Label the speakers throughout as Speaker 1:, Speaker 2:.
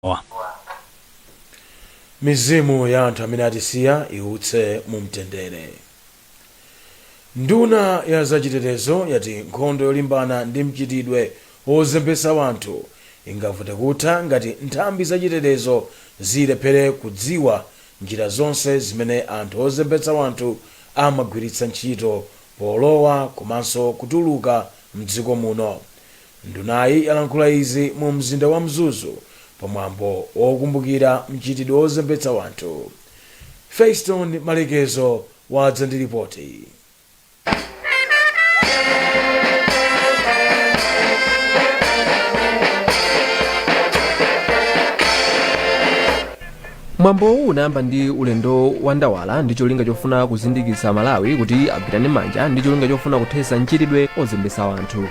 Speaker 1: Wa.
Speaker 2: Mizimu ya anthu amene atisiya iwutse mu mtendere. Nduna ya zachitetezo yati nkhondo yolimbana ndi mchitidwe wozembetsa wanthu ingavute kutha ngati nthambi zachitetezo zilephere kudziwa njira zonse zimene anthu ozembetsa wanthu amagwiritsa ntchito polowa komanso kutuluka mdziko muno. Ndunayi yalankhula izi mu mzinda wa Mzuzu pamwambo wokumbukira mchitidwe wozembetsa wanthu. Feston Malekezo wadza ndi ripoti.
Speaker 3: Mwambowu unayamba ndi ulendo wa ndawala ndi cholinga chofuna kuzindikitsa Malawi kuti agwirane manja ndi cholinga chofuna kuthetsa mchitidwe ozembetsa anthu.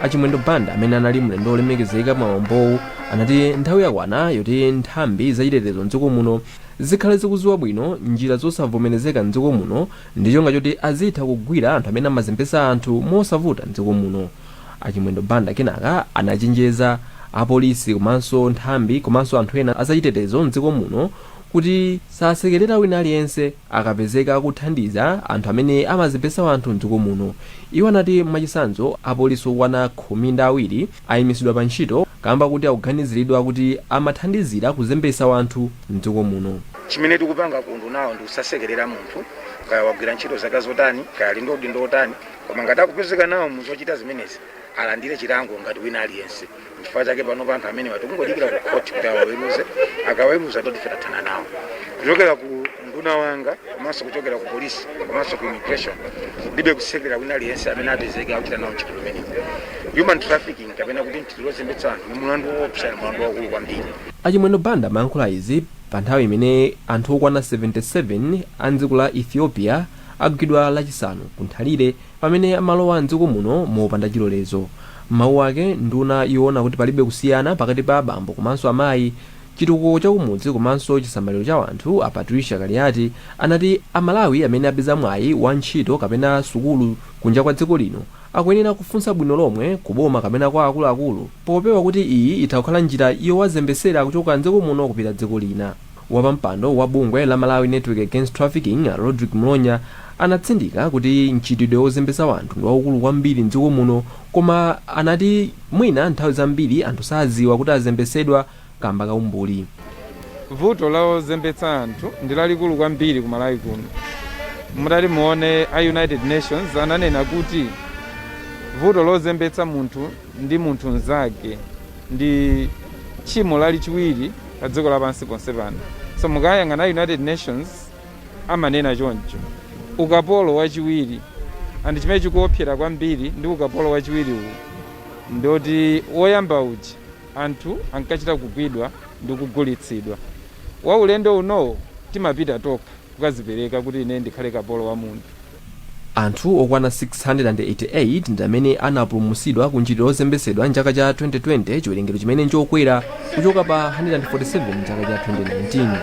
Speaker 3: Achimwendo Banda, amene anali mlendo olemekezeka pamwambowu, anati nthawi yakwana yoti nthambi zachitetezo mdziko muno zikhale zikudziwa bwino njira zosavomerezeka mdziko muno ndi cholinga choti azitha kugwira anthu amene amazembetsa anthu mosavuta mdziko muno. Achimwendo Banda kenaka anachenjeza apolisi komanso nthambi komanso anthu ena azachitetezo mdziko muno kuti sasekerera wina aliyense akapezeka akuthandiza anthu amene amazembetsa anthu mdziko muno. Iwo anati, mwachitsanzo, apolisi okwana 12 ayimitsidwa pa ntchito kamba kuti akuganiziridwa kuti amathandizira kuzembetsa anthu mdziko muno.
Speaker 4: Chimene tikupanga ku undunawo ndi kusasekerera munthu, kaya wagwira ntchito zaka zotani, kaya ali ndi udindo otani, koma ngati akupezeka nawo muzochita zimenezi, alandire chilango ngati wina aliyense. Nchifukwa chake pano anthu amene tikungodikira ku khoti kuti awaweruze. Akaweruza, toti ife tathana nawo. Kuchokera ku nduna wanga komanso kuchokera ku polisi komanso ku immigration, kulibe kusekerera wina aliyense amene apezeke akuchita nawo ntchito imeneyi. Human trafficking, kapena kuti mchitidwe wozembetsa anthu, ni mulandu woopsa, ni mulandu waukulu kwambiri.
Speaker 3: Achimwendo Banda amayankhula izi pa nthawi imene anthu okwana 77 a mdziko la Ethiopia agwidwa Lachisanu ku Nthalire pamene amalowa mdziko muno mopanda chilolezo. Mawu ake, nduna yoona kuti palibe kusiyana pakati pa abambo komanso amayi, chitukuko chakumudzi komanso chisamaliro cha anthu, a Patricia Kaliati, anati Amalawi amene apeza mwayi wa ntchito kapena sukulu kunja kwa dziko lino akuyenera kufunsa bwino lomwe kuboma kapena kwa akuluakulu, popewa kuti iyi itha kukhala njira yowazembesera kuchoka mdziko muno kupita dziko lina. Wapampando wa bungwe la Malawi Network Against Trafficking, Rodrick Mlonya, anatsindika kuti mchitidwe wozembesa anthu ndi waukulu kwambiri mdziko muno, koma anati mwina nthawi zambiri anthu sadziwa kuti azembesedwa kamba kaumbuli.
Speaker 5: Vuto la ozembetsa anthu ndi lalikulu kwambiri ku Malawi kuno. Mutati muone, a United Nations ananena kuti vuto lozembetsa munthu ndi munthu mnzake ndi tchimo lachiwiri pa dziko lapansi ponse pano. So mukayang'ana, United Nations amanena choncho, ukapolo wachiwiri. And chimene chikuopsera kwambiri ndi ukapolo wachiwiri uwu ndoti woyamba uja anthu ankachita kugwidwa ndi kugulitsidwa, wa ulendo unowo timapita tokha kukazipereka kuti ine ndikhale kapolo wa munthu.
Speaker 3: Anthu okwana 688 ndi amene anapulumutsidwa ku mchitidwe wozembesedwa mchaka cha 2020, chiwerengero chimene nchokwera kuchoka pa 147 mchaka cha 2019.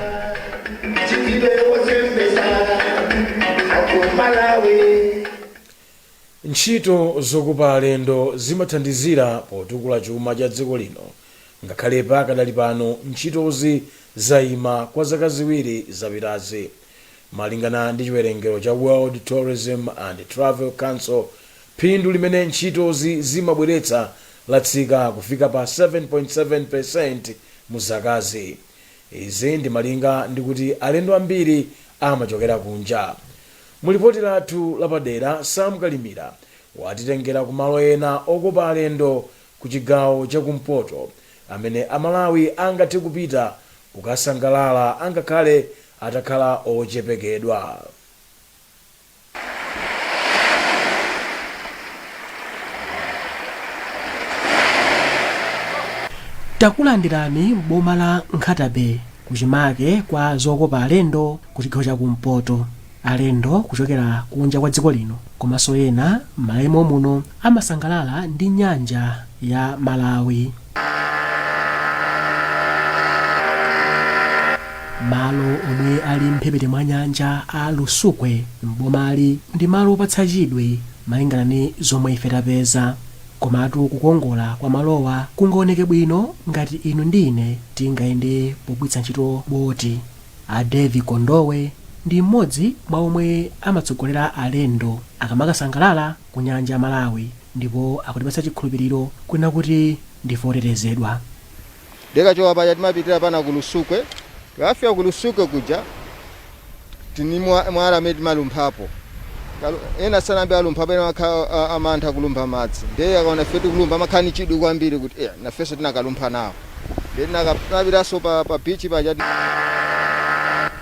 Speaker 6: Mchitidwe wozembesa anthu Malawi.
Speaker 2: Ntchito zokopa alendo zimathandizira potukula chuma cha dziko lino, ngakhale pakadali pano ntchitozi zayima kwa zaka 2 zapitazi. Malingana ndi chiwerengero cha World Tourism and Travel Council, phindu limene ntchitozi zimabweretsa latsika kufika pa 7.7% mu zakazi. Izi ndi malinga ndi kuti alendo ambiri amachokera kunja. Mulipoti lathu lapadera, Sam Kalimira watitengera kumalo ena okopa alendo ku chigawo chakumpoto amene Amalawi angathe kupita kukasangalala angakhale atakhala ochepekedwa.
Speaker 7: Takulandirani m'boma la Nkhata Bay, kuchimake kwa zokopa alendo ku chigawo chakumpoto. Alendo kuchokera kunja kwa dziko lino komanso ena m'Malawi muno amasangalala ndi nyanja ya Malawi. Malo omwe ali mphepete mwa nyanja a Lusukwe m'bomali ndi malo opatsa chidwi malingana ndi zomwe ife tapeza. Komatu kukongola kwa malowa kungaoneke bwino ngati inu ndi ine tingayende pogwiritsa ntchito boti. A Davi Kondowe ndi mmodzi mwa omwe amatsogolera alendo akamakasangalala ku nyanja ya Malawi, ndipo akutipatsa chikhulupiriro kunena kuti ndife otetezedwa.
Speaker 1: Ndikachoka paja timapitira pana ku Lusukwe. Tikafika ku Lusukwe kuja tini mwala amene timalumphapo. Ena sanambe alumphapo, ena amakhala amantha kulumpha madzi, ndiye akaona ife tikulumpha amakhala ni chidwi kwambiri kuti nafenso tinakalumpha nawo. Ndiye tinapitanso pa beach paja.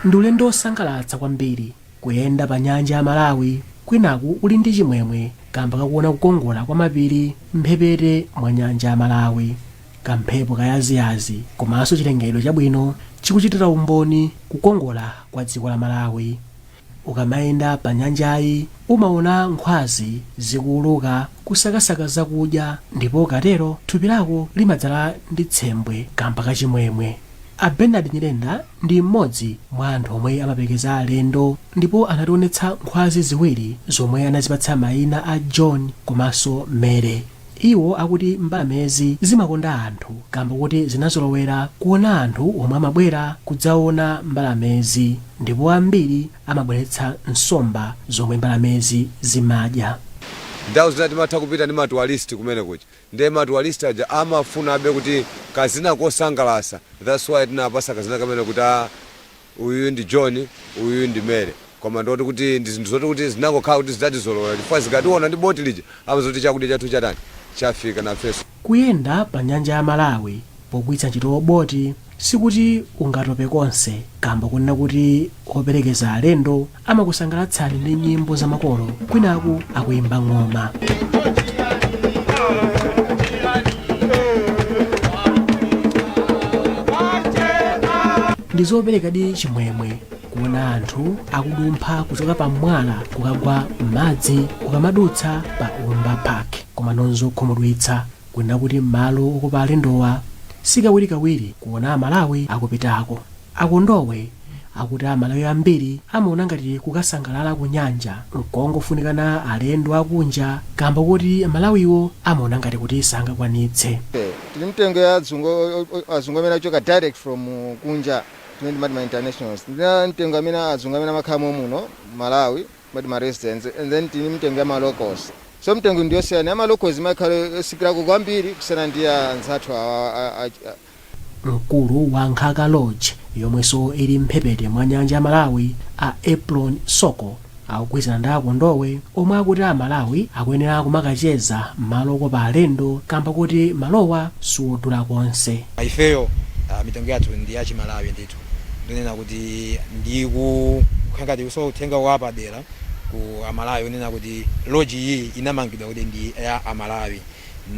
Speaker 7: Ndi ulendo osangalatsa kwambiri kuyenda pa nyanja ya Malawi kwinaku uli ndi chimwemwe kamba kakuona kukongola kwa mapiri mphepete mwa nyanja ya Malawi, kamphepo kayaziyazi komanso chilengedwe chabwino chikuchitira umboni kukongola kwa dziko la Malawi. Ukamayenda pa nyanjayi umaona nkhwazi zikuuluka kusakasaka zakudya, ndipo ukatero thupi lako limadzala ndi tsembwe kamba kachimwemwe. A Bernard Nyirenda ndi mmodzi mwa anthu omwe amapekeza alendo, ndipo anationetsa nkhwazi ziwiri zomwe anazipatsa mayina a John komanso Mary. Iwo akuti mbalamezi zimakonda anthu kamba kuti zinazolowera kuona anthu omwe amabwera kudzaona mbalamezi, ndipo ambiri amabweretsa nsomba zomwe mbalamezi zimadya.
Speaker 8: Ndawu zina timatha kupita ndi ma tourist kumene kuja, ndiye ma tourist aja amafuna abe kuti kazina kosangalasa. That's why tinapasa kazina kamene kuti uyu ndi John, uyu ndi Mary. Koma ndoti kuti ndi zinthu zoti kuti zinangokhala kuti zidatizolowera, chifukwa zikationa ndi boti lija amazoti chakudya chathu chatani, chafika nafenso.
Speaker 7: Kuyenda pa nyanja ya Malawi pogwiritsa ntchito boti sikuti ungatope konse, kamba kunena kuti operekeza alendo amakusangalatsani ndi nyimbo zamakolo kwinaku akuyimba ng'oma. Ndi zoperekadi chimwemwe kuona anthu akudumpha kuchoka pa mwala kukagwa m'madzi ukamadutsa pa Umba Park, koma nonso khumudwitsa kunena kuti m'malo okopa alendowa sikawirikawiri kuona Amalawi akupitako. Akondowe akuti Amalawi ambiri amaona ngati kukasangalala ku nyanja nkongofunikana alendo akunja, kamba kuti Amalawiwo amaona ngati kuti sangakwanitse.
Speaker 1: Tili mtengo ya azungu amene achoka direct from kunja, timene timati ma internationals, ndina mtengo amene azungu amene amakhala muno Malawi, timati ma residents, and then tili mtengo ya ma locals. So mtengo ndiyosiyana, ya ma locals imakhala yosikirako kwambiri kusiyana ndi ya anzathu awa.
Speaker 7: Mkulu wa Nkhaka Lodge yomwenso ili mphepete mwa nyanja ya Malawi, a Eplon Soko, akugwirizana ndi Akondowe omwe akuti Amalawi akuyenera kumakacheza m'malo okopa alendo kamba kuti malowa siwodula konse.
Speaker 9: Ifeyo mitengo yathu ndi yachimalawi ndithu. Ndinena kuti ndikukhala so uthenga wapadera ku Amalawi unena kuti lodge iyi inamangidwa kuti ndi ya Amalawi,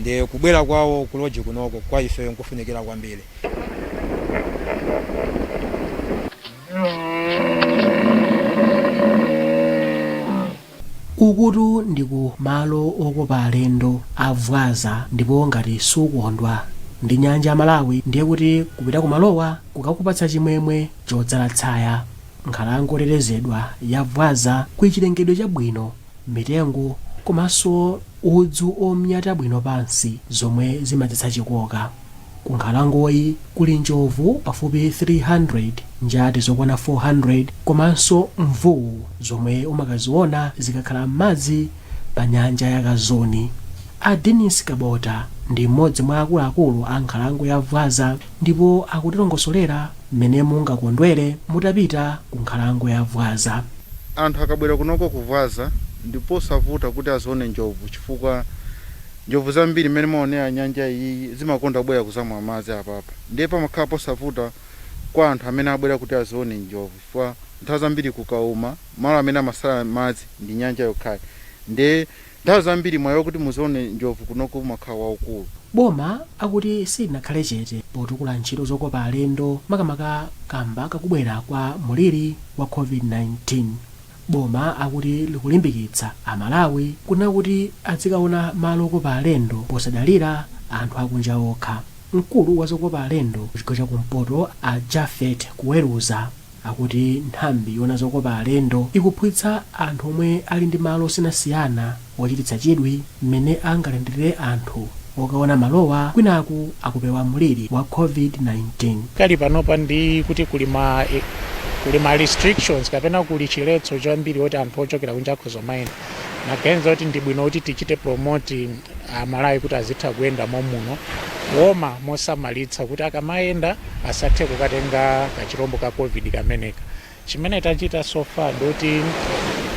Speaker 9: ndi kubwera kwawo ku lodge kunoko kwa ifeyo nkufunikira kwambiri.
Speaker 7: Ukutu ndi ku malo okopa alendo a Vwaza, ndipo ngati sukondwa ndi nyanja ya Malawi ndiye kuti kupita kumalowa kukakupatsa chimwemwe chodzala tsaya. Nkhalango yotetezedwa ya Vwaza kuli chilengedwe chabwino, mitengo komanso udzu omyata bwino pansi zomwe zimadzetsa chikoka. Ku nkhalangoyi kuli njovu pafupi 300, njati zokwana 400 komanso mvuwu zomwe umakaziona zikakhala m'madzi pa nyanja ya Kazuni. A Denis Kabota ndi mmodzi mwa akuluakulu a nkhalango ya Vwaza, ndipo akutilongosolera mmene mungakondwere mutapita ku nkhalango ya Vwaza.
Speaker 10: Anthu akabwera kunoko ku Vwaza ndiposavuta kuti azione njovu, chifukwa njovu zambiri mmene maonera nyanja iyi zimakonda kubwera kuzamwa madzi apapa. Ndiye pamakhala posavuta kwa anthu amene abwera kuti azione njovu, chifukwa nthawi zambiri kukauma malo amene amasala madzi ndi nyanja yokhayi, ndiye nthawi zambiri mwayi wakuti muzione njovu kunoko umakhala waukulu.
Speaker 7: Boma akuti silinakhale chete potukula ntchito zokopa alendo, makamaka kamba kakubwera kwa muliri wa COVID-19. Boma akuti likulimbikitsa Amalawi kunena kuti azikaona malo okopa alendo posadalira anthu akunja okha. Mkulu wa zokopa alendo ku chigawo chakumpoto, a Jafet Kuweruza, Akuti nthambi yona zokopa alendo ikuphunzitsa anthu omwe ali ndi malo osiyanasiyana ochititsa chidwi mmene angalandirire anthu okaona malowa, kwinaku akupewa mliri wa COVID-19.
Speaker 11: Kali panopa ndi kuti kuli ma restrictions kapena kuli chiletso chambiri oti anthu ochokera kunja akhoza mayenda, naganiza kuti ndi bwino kuti tichite promote Amalawi kuti azitha kuyenda momuno, koma mosamalitsa kuti akamayenda asathe kukatenga kachirombo ka COVID kameneka. Chimene tachita so far ndikuti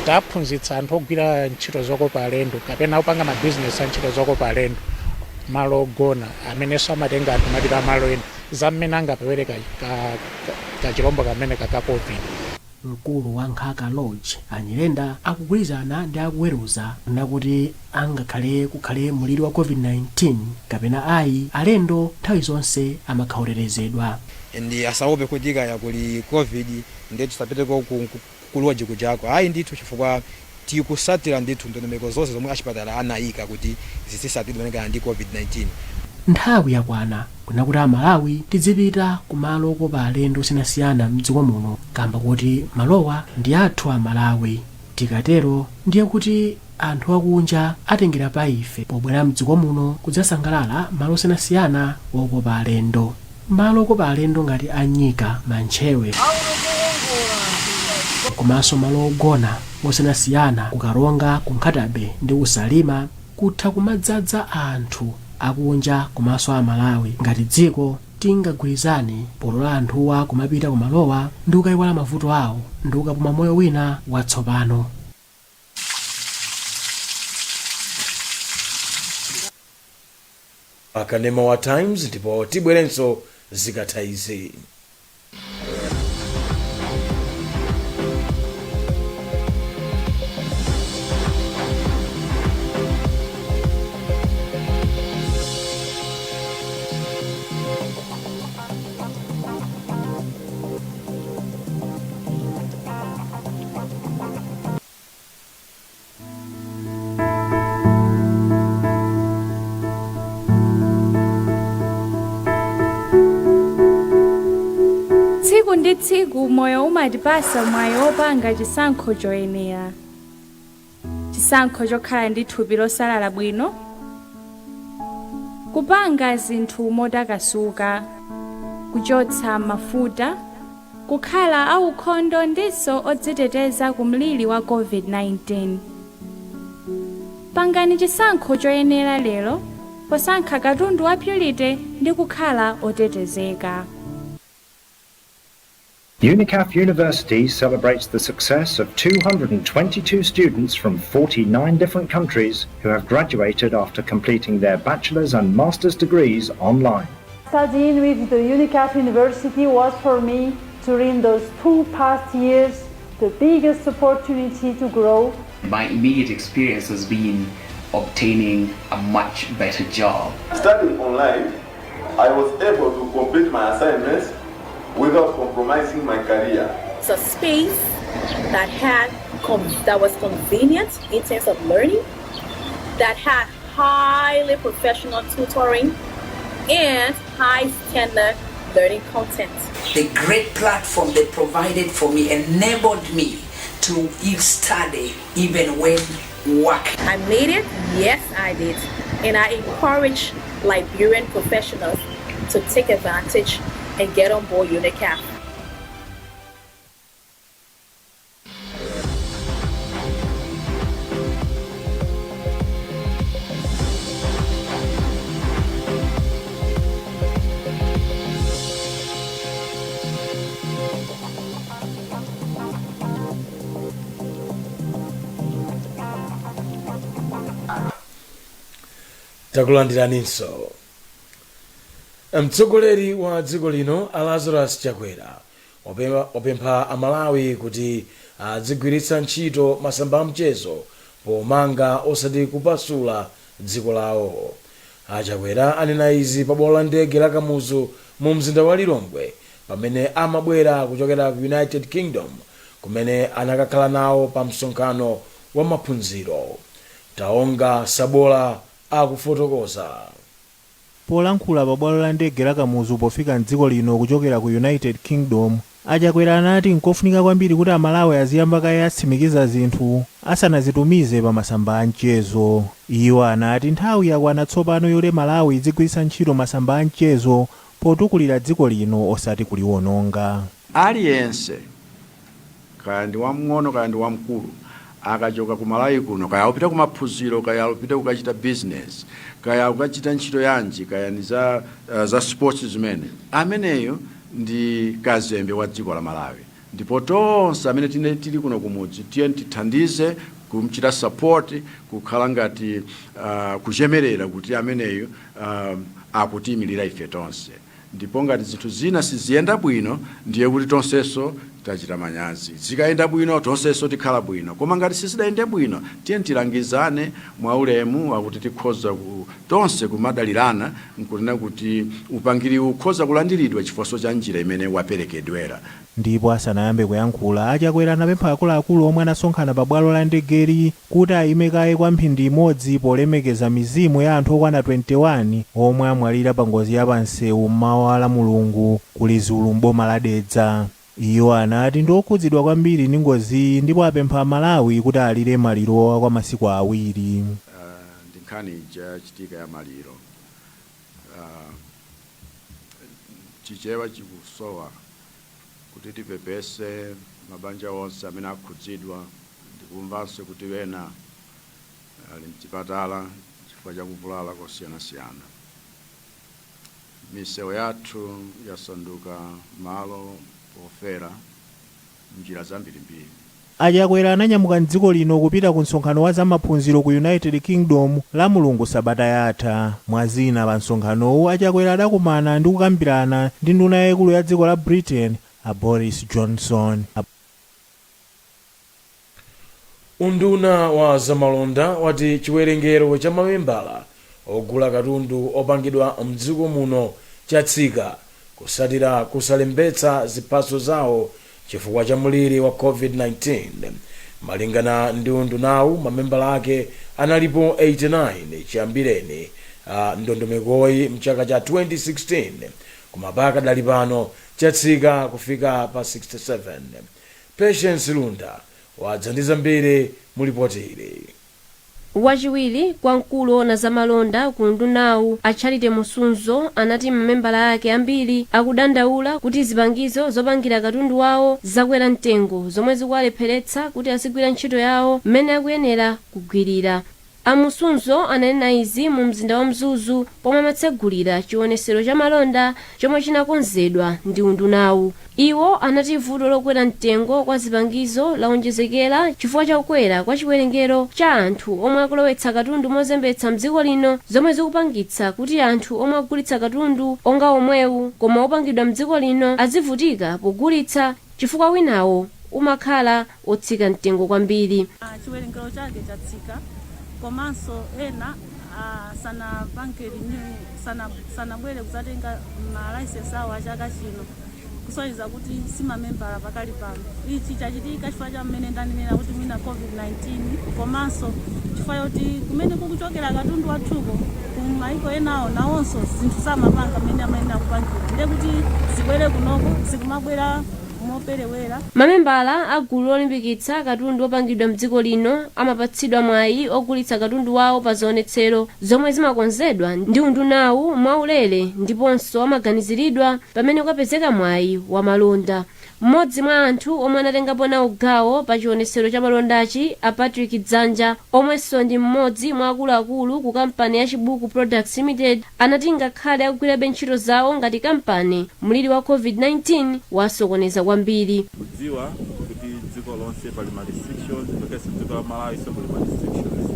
Speaker 11: taphunzitsa anthu ogwira ntchito zokopa alendo kapena opanga mabizinesi a ntchito zokopa alendo, malo ogona amenenso amatenga anthu mapita malo ena, za mmene angapewere kachirombo kameneka ka COVID.
Speaker 7: Mkulu wa Nkhaka Lodge Anyirenda akugwirizana ndi akuweruza nakuti angakhale kukhale mliri wa COVID-19 kapena ayi, alendo nthawi zonse amakhaolerezedwa.
Speaker 9: Ndi asaope kuti kaya kuli COVID ndiye tisapiteko ku lodge kujako, ayi ndithu, chifukwa tikusatira ndithu ndondomeko zonse zomwe achipatala anayika kuti zisisatidwe malingana ndi COVID-19.
Speaker 7: Nthawi yakwana kuna kuti Amalawi tizipita kumalo okopa alendo osiyanasiyana mdziko muno, kamba kuti malowa ndi athu Amalawi. Tikatero ndiye kuti anthu akunja atengera pa ife pobwera mdziko muno kudzasangalala malo osiyanasiyana okopa alendo. Malo okopa alendo ngati Anyika, Mantchewe komanso malo ogona osiyanasiyana kuKaronga, ku Nkhata Bay ndi kuSalima kutha kumadzadza anthu akunja komanso Amalawi, ngati dziko tingagwirizane polola anthuwa kumapita kumalowa ndi kukayiwala mavuto awo ndi kukapuma moyo wina watsopano.
Speaker 2: Akanema wa Times, ndipo tibwerenso zikatha izi.
Speaker 12: Tsiku ndi tsiku moyo umatipasa mwayi wopanga chisankho choyenera, chisankho chokhala ndi thupi losalala bwino, kupanga zinthu motakasuka, kuchotsa mafuta, kukhala aukhondo ndiso odziteteza ku mliri wa COVID-19. Pangani chisankho choyenera lero posankha katundu wa Purity ndi kukhala otetezeka.
Speaker 13: UNICAF University celebrates the success of 222 students from 49 different countries who have graduated after completing their bachelor's and master's degrees online.
Speaker 14: Studying with the UNICAF University was for me, during those 2 past years, the biggest opportunity to grow.
Speaker 15: My immediate experience has been obtaining a much better job.
Speaker 16: Studying online, I was able to complete my assignments without compromising my career.
Speaker 17: It's a space that was convenient in terms of learning, that had highly professional tutoring and high standard learning content.
Speaker 18: The great platform they provided for me enabled me to study even when working.
Speaker 17: I made it, yes I did, and I encourage Liberian professionals to take advantage and get on board UNICAF.
Speaker 2: Takulandiraninso. Mtsogoleri wa dziko lino a Lazarus Chakwera wapempha Amalawi kuti adzigwiritsa ntchito masamba a mchezo pomanga osati kupasula dziko lawo. A Chakwera anena izi pa bwalo la ndege la Kamuzu mu mzinda wa Lilongwe pamene amabwera kuchokera ku United Kingdom kumene anakakhala nawo pa msonkhano wa maphunziro. Taonga Sabola akufotokoza.
Speaker 19: Polankhula pa bwalo la ndege la Kamuzu pofika mdziko lino kuchokera ku United Kingdom, A Chakwera anati nkofunika kwambiri kuti Amalawi aziyamba kaye atsimikiza zinthu asanazitumize pa masamba a mchezo. Iwo anati nthawi yakwana tsopano yoti Malawi idzigwiritsa ntchito masamba a mchezo potukulira dziko lino osati kuliwononga.
Speaker 20: Aliyense, kaya ndi wamng'ono kaya ndi wamkulu, akachoka ku Malawi kuno, kaya upita kumaphunziro, kaya upita kukachita business, kaya ukachita ntchito yanji, kaya ndi za sports zimene, ameneyo ndi kazembe wa dziko la Malawi. Ndipo tonse amene tili kuno kumudzi, tiye tithandize kumchita support, kukhala ngati kuchemerera kuti ameneyo akutiyimirira ife tonse. Ndipo ngati zinthu zina siziyenda bwino, ndiye kuti tonsenso tachita manyazi. Zikayenda bwino, tonsenso tikhala bwino. Koma ngati sizidayende bwino, tiye tilangizane mwaulemu, akuti tikhoza tonse kumadalirana nkunena kuti upangiri ukhoza kulandiridwa chifukwa cha njira imene waperekedwera.
Speaker 19: Ndipo asanayambe kuyankhula, a Chakwera anapempha akuluakulu omwe anasonkhana pa bwalo la ndegeri kuti ayime kaye kwa mphindi imodzi polemekeza mizimu ya anthu okwana 21 omwe amwalira pa ngozi ya pansewu mmawa la Mulungu ku Lizulu m'boma la Dedza. Iwo anati ndi okhudzidwa kwambiri ndi ngoziyi ndipo apempha Amalawi kuti alire malirowa kwa masiku 2.
Speaker 20: Ndi nkhani ija yachitika ya maliro. Chichewa chikusowa kuti tipepese mabanja onse amene akhudzidwa, ndikumvanso kuti wena ali mchipatala chifukwa cha kuvulala kosiyanasiyana. Misewu yathu yasanduka malo pofera mnjira zambirimbiri.
Speaker 19: A Chakwera ananyamuka mdziko lino kupita ku msonkhano wa zamaphunziro ku United Kingdom la Mulungu sabata yatha. Mwazina, pa msonkhanowu a Chakwera adakumana ndi kukambirana ndi nduna yayikulu ya dziko la Britain, a Boris Johnson.
Speaker 2: Unduna wa zamalonda wati chiwerengero cha mamembala ogula katundu opangidwa mdziko muno chatsika kusatira kusalembetsa ziphaso zawo chifukwa cha mliri wa COVID-19. Malingana ndi undunawu, mamembala ake analipo 89 chiyambireni ndondomekoyi mchaka cha 2016, koma pakadali pano chatsika kufika pa 67. Patience Lunda wadza ndi zambiri mu lipoti ili.
Speaker 21: Wachiwiri kwa mkulu owona zamalonda ku undunawu, a Charity Musunzo, anati mamembala ake ambiri akudandaula kuti zipangizo zopangira katundu wawo zakwera mtengo, zomwe zikuwalepheretsa kuti azigwira ntchito yawo mmene akuyenera kugwirira. A Musunzo ananena izi mu mzinda wa Mzuzu pomwe amatsegulira chionesero cha malonda chomwe chinakonzedwa ndi undunawu. Iwo anati vuto lokwera mtengo kwa zipangizo lawonjezekera chifukwa chakukwera kwa chiwerengero cha anthu omwe akulowetsa katundu mozembetsa mdziko lino, zomwe zikupangitsa kuti anthu omwe akugulitsa katundu onga omwewu koma opangidwa mdziko lino azivutika pogulitsa chifukwa winawo umakhala otsika mtengo kwambiri.
Speaker 22: Chiwerengero chake chatsika, komanso ena sanapange renew, sanabwere kudzatenga ma license awo a chaka chino, kusonyeza kuti simamembala pakali pano. Ichi chachitika chifukwa cha mmene ndanenera kuti mwina COVID-19, komanso chifukwa choti kumene kukuchokera katundu wathuko kumaiko enawo nawonso zinthu samapanga mmene amayenera kupangira, ndiye kuti zibwere kunoko zikumabwera moperewera.
Speaker 21: Mamembala a gulu lolimbikitsa katundu opangidwa mdziko lino amapatsidwa mwayi ogulitsa katundu wawo pa zionetsero zomwe zimakonzedwa ndi undunawu mwaulere, ndiponso amaganiziridwa pamene kukapezeka mwayi wa malonda. Mmodzi mwa anthu omwe anatengapo nawo gawo pa chionetsero cha malondachi, a Patrick Dzanja, omwenso ndi mmodzi mwa akuluakulu ku kampani ya Chibuku Products Limited, anati ngakhale akugwirabe ntchito zawo ngati kampani, mliri wa COVID-19 wasokoneza kwambiri.
Speaker 23: Kudziwa kuti dziko lonse pali ma restrictions, ngakhalenso dziko la Malawi so kuli ma restrictions,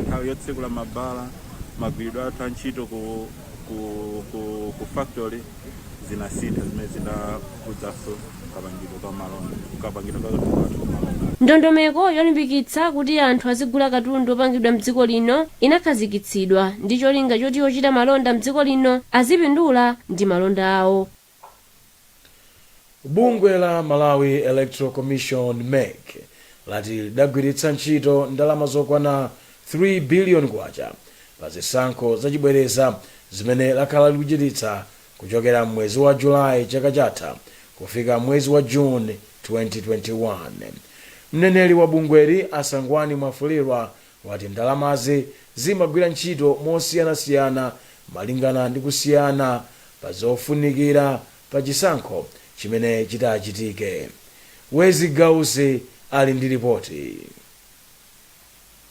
Speaker 23: nthawi yotsekula mabala, magwiridwe athu a ntchito ku factory zinasintha, zimene zinakhudzaso kapangidwe ka malonda, kapangidwe ka katundu athu kumalonda.
Speaker 21: Ndondomeko yolimbikitsa kuti anthu azigula katundu opangidwa mdziko lino inakhazikitsidwa ndi cholinga choti ochita malonda mdziko lino azipindula ndi malonda awo.
Speaker 2: Bungwe la Malawi Electoral Commission, MEC, lati lidagwiritsa ntchito ndalama zokwana 3 billion kwacha pa zisankho zachibwereza zimene lakhala likuchititsa kuchokera mwezi wa Julayi chaka chatha. Kufika mwezi wa June 2021, mneneri wa bungweri Asangwani Mwafulirwa wati ndalamazi zimagwira ntchito mosiyanasiyana malingana ndi kusiyana pa zofunikira pa chisankho chimene chitachitike. Wezi Gausi ali ndi ripoti.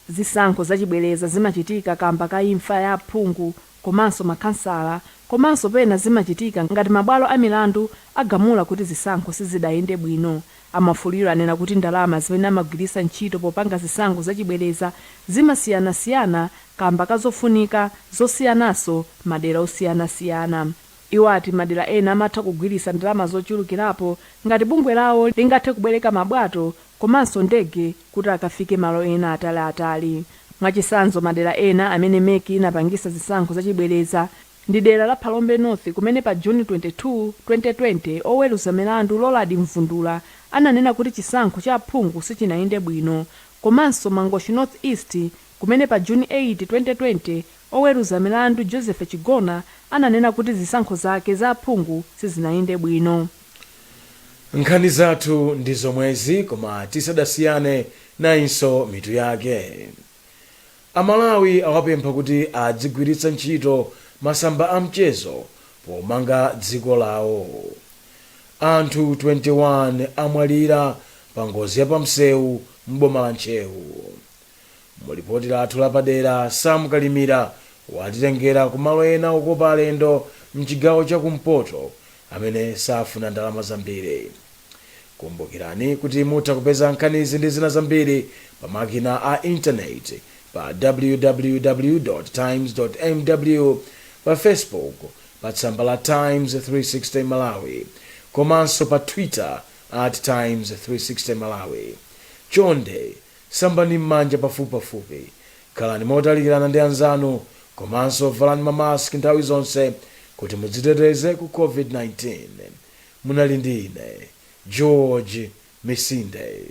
Speaker 3: Zisankho zachibwereza zimachitika kamba ka imfa ya aphungu komanso makhansala, komanso pena zimachitika ngati mabwalo a milandu agamula kuti zisankho sizidayende bwino. Amafuliro anena kuti ndalama zimene amagwiritsa ntchito popanga zisankho zachibwereza zimasiyanasiyana kamba kazofunika zosiyanaso madera osiyanasiyana. Iwo ati madera ena amatha kugwiritsa ndalama zochulukirapo ngati bungwe lawo lingathe kubwereka mabwato komanso ndege kuti akafike malo ena ataliatali. Mwachitsanzo, madera ena amene MEC inapangisa zisankho zachibwereza ndi dera la Phalombe North, kumene pa Juni 22, 2020 oweruza milandu Loladi Mvundula ananena kuti chisankho cha aphungu sichinayende bwino, komanso Mangochi North East, kumene pa Juni 8, 2020 oweruza milandu Joseph Chigona ananena kuti zisankho zake za aphungu sizinayende bwino.
Speaker 2: Nkhani zathu ndi zomwezi, koma tisadasiyane, nayinso mitu yake. Amalawi awapempha kuti adzigwiritsa ntchito masamba a mchezo pomanga dziko lawo. Anthu 21 amwalira pa ngozi ya pamsewu m'boma la Ntcheu. Mulipoti lathu lapadera, Sam Kalimira watitengera kumalo ena okopa alendo mchigawo chakumpoto amene safuna ndalama zambiri. Kumbukirani kuti mutha kupeza nkhanizi ndi zina zambiri pa makina a intaneti pa www times mw, pa Facebook pa tsamba la Times 360 Malawi, komanso pa Twitter @Times360Malawi. Chonde sambani m'manja pafupipafupi, khalani motalikirana ndi anzanu, komanso valani mamaski nthawi zonse kuti mudziteteze ku COVID-19. Munali ndi ine, George Misinde.